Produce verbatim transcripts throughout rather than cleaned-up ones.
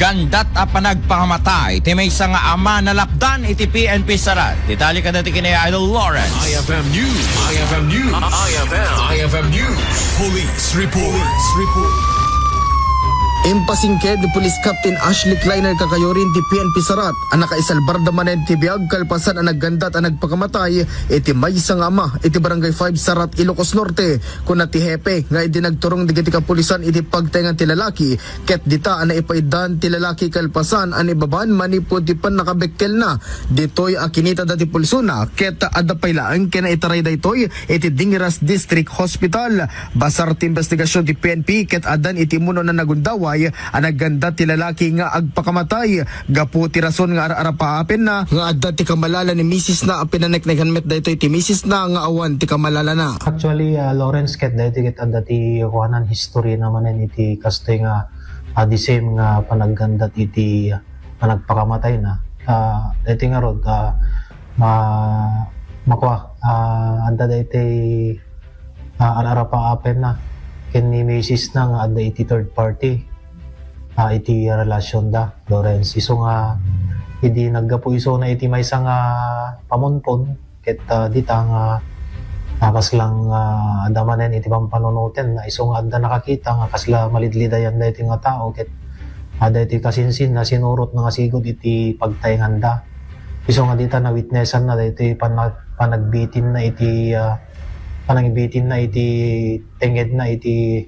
Gandat a panagpakamatay ti maysa nga ama nalapdan iti P N P Sarat. Detalye kadati ken Idol Lawrence. I F M News. I F M News. I F M. I F M News. Police report. Police report. Impasingked ni Police Captain Ashley Kleiner Kakayorin ti P N P Sarat a nakaisalbarda manen ti biag kalpasan a naggandat a nagpakamatay iti maysa nga ama iti Barangay five Sarat, Ilocos Norte. Kuna ti hepe nga idi nagturong dagiti kapulisan iti pagtaengan ti lalaki, ket dita a naipaiddan ti lalaki kalpasan a naibaban manipud ti pannakabekkelna. Ditoy a kinita dati pulsona ket adda pay laeng ken naitaray daytoy iti Dingiras District Hospital. Basar ti investigasyon ti P N P ket addan iti immuno a nagundaway a nagganda ti lalaki nga agpakamatay gapu ti rason nga ar-arapaapenna nga adda ti kamalala ni misisna a pinaneknekan met daytoy ti misisna nga awan ti kamalalana. Actually, ah, Lawrence, ket daytoy ket adda ti kuanan history na manen iti kastoy nga, ah, the same nga panaggandat iti, ah, panagpakamatay na. Ah, daytoy ngarud, ah, ma-, makua, ah, adda daytoy, ah, ar-arapaapenna ken ni misis na nga adda iti third party, ah, iti relasyon da, Lawrence. Isu nga idi naggapu isuna iti maysa nga pamunpon, ket, ah, dita nga, ah, kasla nga adda manen iti pampanunoten, isu nga adda nakakita nga kasla malidlidayan daytoy nga tao, ket, ah, daytoy kasinsinna sinurotna nga sigud iti pagtaenganda. Isu nga dita na-witnessanna daytoy panag-, panagbitinna iti, ah, panagbitinna iti tengedna iti,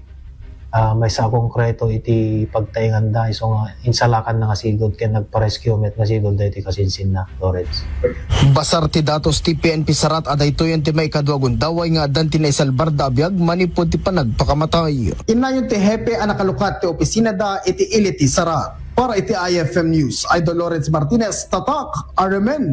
ah, maysa a konkreto iti pagtaenganda, isu nga insalakanna nga sigud ken nagpa-rescue met nga sigud daytoy kasinsinna, Lawrence. Basar ti datos ti P N P Sarat a daytoyen ti maikadua gundaway nga addan ti naisalbarda a biag manipud ti panagpakamatay. Innayon ti hepe a nakalukat ti opisinada iti ili ti Sarat. Para iti I F M News, Idol Lawrence Martinez, Tatak, R M N.